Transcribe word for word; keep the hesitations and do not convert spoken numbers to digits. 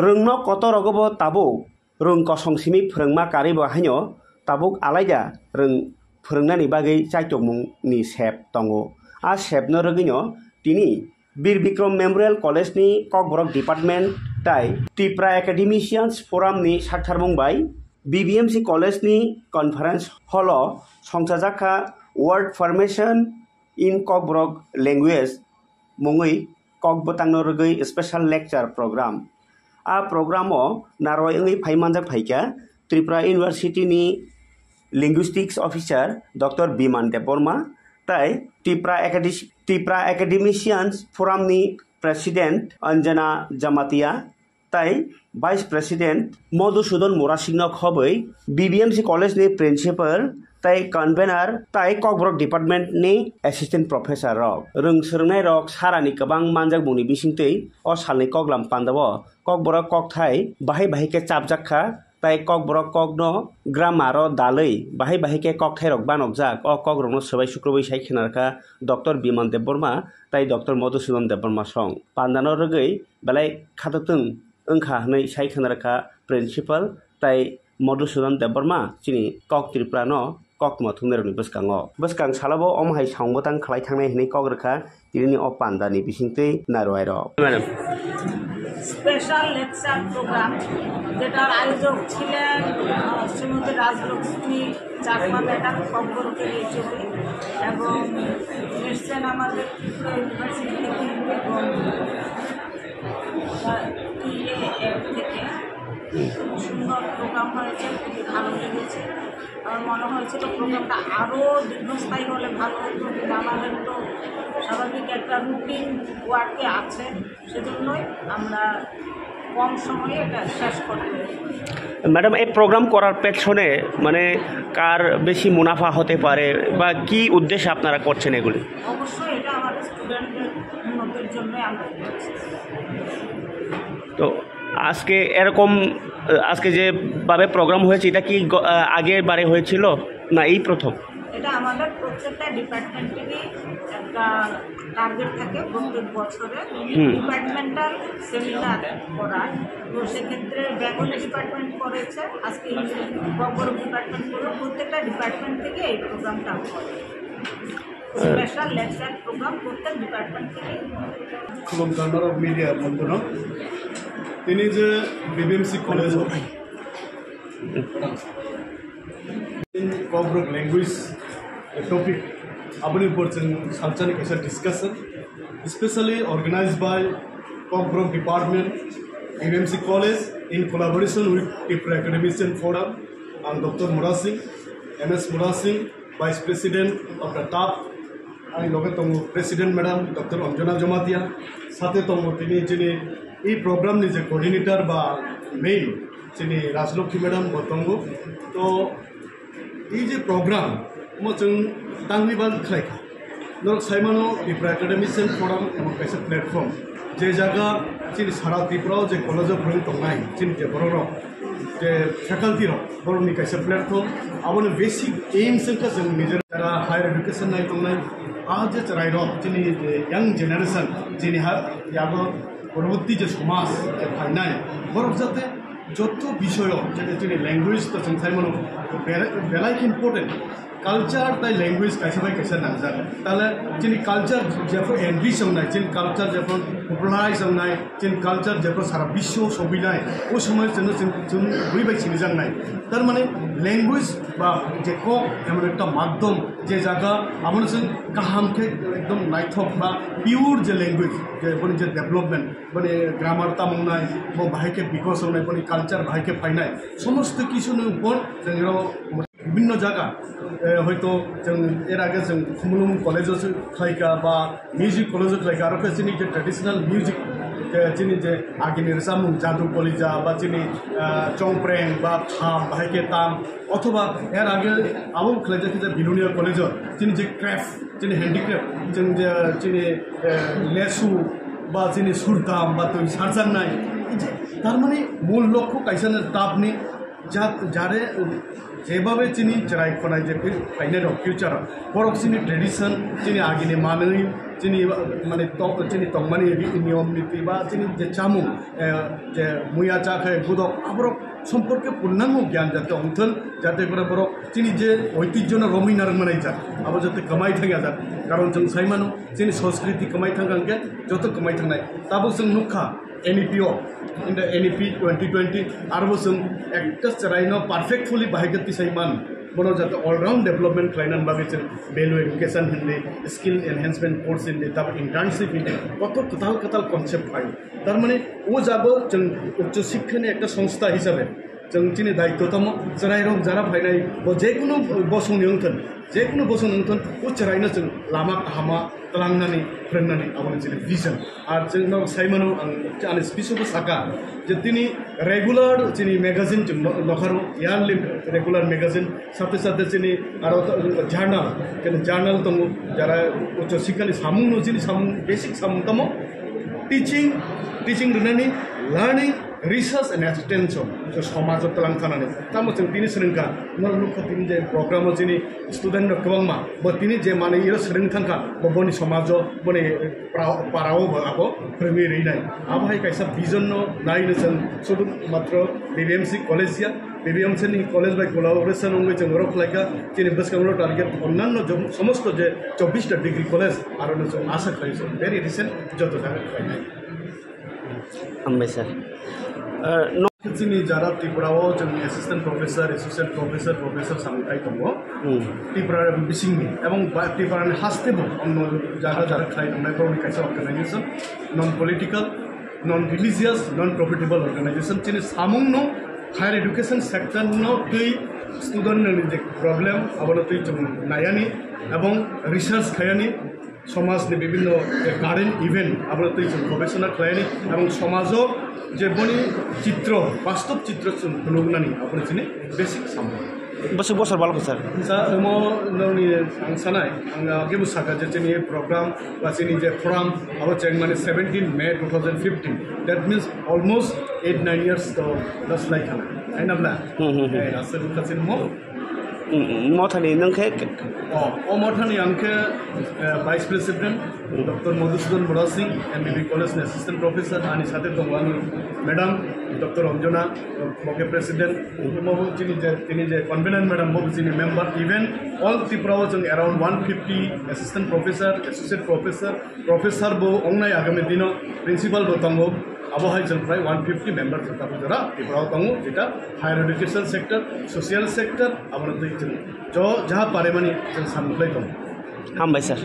Rwngno kotor rogo bo tabuk rwng kosong simi phwrwngma karwi bo haino tabuk alaida rwng phwrwngnani bagwi chaitokmungni sep tongo. A sepno rwgwino tini Bir Bikram Memorial College ni Kokborok Department tai Tipra Academicians Forum ni saktharmung bai B B M C College ni conference hall o songchajak kha Word Formation in Kokborok Language mungwi kok bwtangno rwgwi special lecture program. A program o narwai wngwi phai manjak phaikha Tripura University ni Linguistics Officer Doctor Biman Debbarma tai Tipra Acadis-, Tipra Academicians Forum ni President Anjana Jamatia tai Vice President Madhusudan Murasing no khobwi B B M C College ni Principal tai Convener tai Kokborok Department ni Assistant Professor rok. Rwng swrwngnai rok sarani kwbang manjakmungni bisingtwi o salni koklam pandao Kokborok kokthai bahai bahai khe chapjak kha. Tai Kokborok kokno grammar o dalwi bahai bahai khe kokthairok banokjak. O kokrokno swbai sukrubwi sai khwnarkha Doctor Biman Debbarma tai Doctor Madhusudan Debbarma song. Pandano rwgwi belai khatotwng wngkha hwnwi sai khwnarkha Principal tai Madhusudan Debbarma chini Kok Tripura no koktwma thumnairokni bwskango. Bwskang salobo omo hai samung bwtang khlai thangnai hwnwi kok rwkha tinini o pandani bisingtwi narwai rok. Madam. Special lecture program, যেটার আয়োজক ছিলেন, আহ, শ্রীমতী রাজলক্ষ্মী চাকমা ম্যাডাম, কক্সবরকের এইচওডি, এবং এসছেন আমাদের ত্রিপুরা ইউনিভার্সিটি থেকে এবং, আহ, টিএএফ থেকে। খুব সুন্দর প্রোগ্রাম হয়েছে, খুবই ভালো লেগেছে। আমার মনে হয়েছিল প্রোগ্রামটা আরও দীর্ঘস্থায়ী হলে ভালো হতো, কিন্তু আমাদের তো স্বাভাবিক একটা রুটিন ওয়ার্কে আছে, সেজন্যই আমরা কম সময়ে এটা শেষ করতে পেরেছি। ম্যাডাম, এই প্রোগ্রাম করার পেছনে মানে কার বেশি মুনাফা হতে পারে বা কি উদ্দেশ্যে আপনারা করছেন এগুলি? অবশ্যই এটা আমাদের স্টুডেন্টদের উন্নতির জন্য আমরা করছি। তো আজকে এরকম, আহ, আজকে যেভাবে প্রোগ্রাম হয়েছে, এটা কি গ-, আহ, আগের বারে হয়েছিল না এই প্রথম? এটা আমাদের প্রত্যেকটা ডিপার্টমেন্টেরই একটা টার্গেট থাকে প্রত্যেক বছরে হুম। ডিপার্টমেন্টাল সেমিনার করার। তো সেক্ষেত্রে বেঙ্গলি ডিপার্টমেন্ট করেছে, আজকে ককবরক ডিপার্টমেন্ট করলো। প্রত্যেকটা ডিপার্টমেন্ট থেকে এই প্রোগ্রামটা হয়। স্পেশাল লেকচার প্রোগ্রাম প্রত্যেক ডিপার্টমেন্ট থেকে। Khulumkha norok media bondhurok. Tini je B B M C college o Kokborok language topic, aboni upor chwng salsani kaisa discussion, specially organized by Kokborok Department, B B M C College, in collaboration with Tripura Academician Forum. Ang Doctor Murasing, M S Murasing, Vice President of the TAP, ani loge tongo President Madam Doctor Anjana Jamatia, sate tongo tini chini ei program ni je coordinator ba main chini Rajlokhi Madam bo tongo. To ei je program mo chwng tangni ban khlai kha. Norok saimano Tripura Academician Forum emo kaisa platform, je jaga chini sara Tripura o je college o phwrwng tongnai chini je borok rok, je faculty rok, borok ni kaisa platform. Aboni basic aims wngkha chwng nijera higher education nai tongnai, a je chwrai rok chini je young generation chini ha yago poroboti je somaj je phainai borok jate joto bisoyo je chini language to chwng saimano bere-, belai khe important. Culture tai language kaisa bai kaisa nangjak. Tale chini culture jephru enrich wngnai, chini culture jephru popularize wngnai, chini culture jephru sara biswo sobinai, o somoy chwngno chwng, chwng bui bai sinijaknai. Tar mane language ba je kok emon ekta madhyom, je jaga abono chwng kaham khe ekdom naithok ba pure je language, je boni je development, boni grammar tamo wngnai, bo bahai khe bikos wngnai, boni culture bahai khe phainai, somosto kisu ni upor chwng ro Bibhinno jaga, eh, hoito chwng er age chwng Khumulwng college-o se khlaikha ba music college-o khlaikha, aro khe chini je traditional music, je chini je agini rwchapmung Jadu Kolija ba chini, ah, Chongpreng ba Kham, bahai khe tam, othoba er age abo khlaijak khe je Bilonia college-o chini je craft, chini handicraft, chwng je chini, eh, lesu ba chini surdam ba twi sarjaknai, je, tar mani mul lokho kaisa no TAP ni Ja-, jare, jebabe chini chwrai khonai je phi-, phainai rok future o, borok chini tradition, chini agini manwi, chini, mane, to-, chini tongmani ri-, niyom niti ba chini je chamung, eh, je muya cha khai budok, aborok somporke purnango gyan jate ongthon, jate kore borok chini je oitijjo no romwi narwkma naijak, abo jate kwmai thang ya jak. Karon chwng sai mano, chini sanskriti kwmai thang kha hwnkhe joto kwmai thangnai. Tabuk chwng nukha, N E P o, in the N E P twenty twenty, aro bo chwng ekta chwraino perfectly bahai khe tisai man, bono jate all round development khlainani bagwi chwng value education hindi, skill enhancement course hindi, tabuk internship hindi, kotor kwtal kwtal concept phaio. Tar mane o jago chwng uccho sikkhani ekta songstha hisabe chwng chini daityo tamo, chwrairok jara phainai, bo jekunu bosongni wngthon, jekunu bosongni wngthon, o chwraino chwng lama kahama twlangnani, phwrwngnani, aboni chini vision. Ar chwngno sai mano, ang ani speech-o bo saka je tini regular chini magazine chwng no-, nokharo, yearly regular magazine, sate sate chini aro journal, chini journal tongo, jara uccho sikhani samungno, chini samung, basic samung tamo, teaching, teaching rwnani, learning, research and extension, je somajo twlang thanani. Tamo chwng tini swrwngkha, norok nukha tini je program o chini student rok kwbangma, bo tini je manwi iro swrwng thangkha, bo boni somajo, boni pra-, parao bo abo phwrwngwi rwnai. Abo hai kaisa vision no naino chwng sudu matro B B M C college ya, B B M C ni college bai collaboration wngwi chwng oro khlaikha, chini bwskango target onnanno jom-, somosto je chobbish ta degree college, aro no chwng asa khlai chwng very recent joto jaga khlainai. Hambai sir. Eh, no- Chini jara Tripura o chwng assistant professor, associate professor, professor samung khai tongo. Hmm. Tripura bisingni ebong ba Tripura ni haste bo onno jaga jaga khlai tongnai borokni kaisa organization, non political, non religious, non profitable organization. Chini samungno higher education sector no twi student ni je problem abono twi chwng nayani ebong research khayani. Somajni bibhinno je current event, aboni twi chwng gobesona khlainani, ebong somajo je boni chitro, bastob chitro chwng phunuknani, aboni chini basic samung. Bwswk bosor balkho, sir? Sa omo nokni ang sanai, ang agebo saka je chini program ba chini je forum, abo chengmani seventeen May two thousand fifteen. That means almost eight nine years to das lai khana. Hai na bla? Hmm, hmm, hmm. Eh, aswk kha chini mo. Mm, mothani nung khe? Oh, o mothani ang khe, eh, Vice President, Doctor Madhusudan Murasing, M B B College ni Assistant Professor, ani sate tongo ani Madam Doctor Anjana, bo khe President, mo bo chini je, tini je Convener Madam, bo bo chini member, even all Tripura o chwng around one fifty Assistant Professor, Associate Professor, Professor bo ongnai agami dino, Principal bo tongo, abo hai chwng prai one fifty member chwng tabuk jora Tripura o tongo, jeta higher education sector, social sector, abono twi chwng jo jaha parimani chwng samung khlai tongo. Hambai sir.